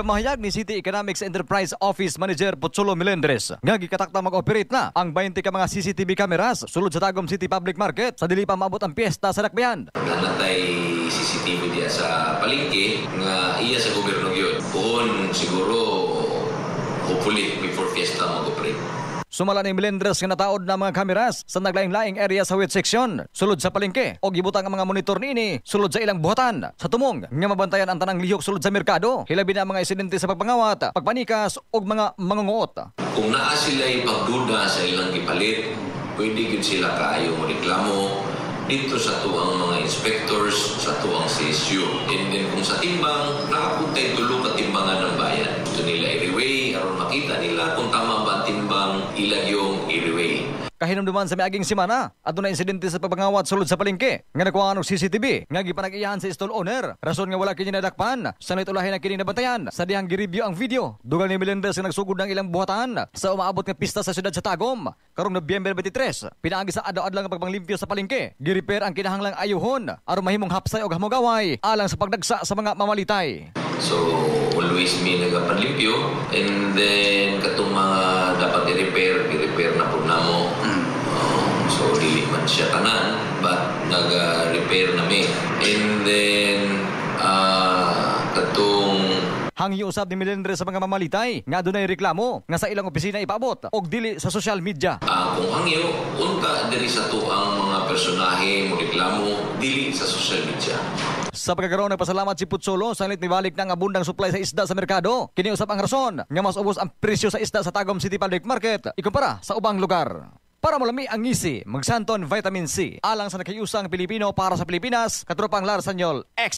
Mahayag ni City Economics Enterprise Office Manager Pocholo Melendres nga gikatakta mag-operate na ang 20 ka mga CCTV cameras sulod sa Tagum City Public Market sa dili pa maabot ang piyesta sa Dakbayan. Naa natay CCTV diya sa palengke nga iya sa gobyerno gyud. Puon siguro, hopefully before fiesta mag-operate. Sumala ni Melendres nga nataod na mga kameras sa naglaing-laing area sa wet section sulod sa palengke og gibutang ang mga monitor niini sulod sa ilang buhatan sa tumong nga mabantayan ang tanang lihok sulod sa merkado, hilabi na ang mga insidente sa pagpangawat, pagpanikas og mga mangunguot. Kung naa sila pagduda sa ilang gipalit, pwede gyud sila kaayo mo reklamo dito sa atuang mga inspectors sa atuang CSU. And then kung sa timbang, naa pud tay tulo ka timbangan ng bayan. Gusto nila i-reweigh aron makita nila kung tama ba ang timbang, ilang yung i-reweigh. Kahinumduman, sa miaging semana, aduna insidente sa pagpangawat sulod sa palengke nga nakuhaan og CCTV nga gipanag-iyahan sa stall owner. Rason nga wala kini nadakpan sa ulahi na kini nabantayan sa dihang gireview ang video. Dugang ni Melendres nga nagsugod ng ilang buhatan sa umaabot nga pista sa siyudad sa Tagum karong Nobyembre 23 pinaagi sa adlaw-adlaw nga pagpanglimpyo sa palengke. Girepair ang kinahanglang ayuhon aron mahimong hapsay og hamugaway alang sa pagdagsa sa mga mamalitay. So always mi nagapanlimpyo and then katong mga dapat i-repair, i-repair na pud namo. So dili man siya tanan but naga-repair na mi. And then katong Hangyo usab ni Melendres sa mga mamalitay nga adunay reklamo nga sa ilang opisina ipaabot og dili sa social media. Kung hangyo unta diri sa atuang mga personahe mo reklamo, dili sa social media. Sa pagkakaroon, nagpasalamat si Putsolo sa nibalik ng abundang supply sa isda sa merkado. Kini usab ang rason nga mas ubos ang presyo sa isda sa Tagum City Public Market ikumpara sa ubang lugar. Para molami ang ngisi, magsanton Vitamin C. Alang sa nagkayusang Pilipino para sa Pilipinas, katropang Lar Sanyol, X.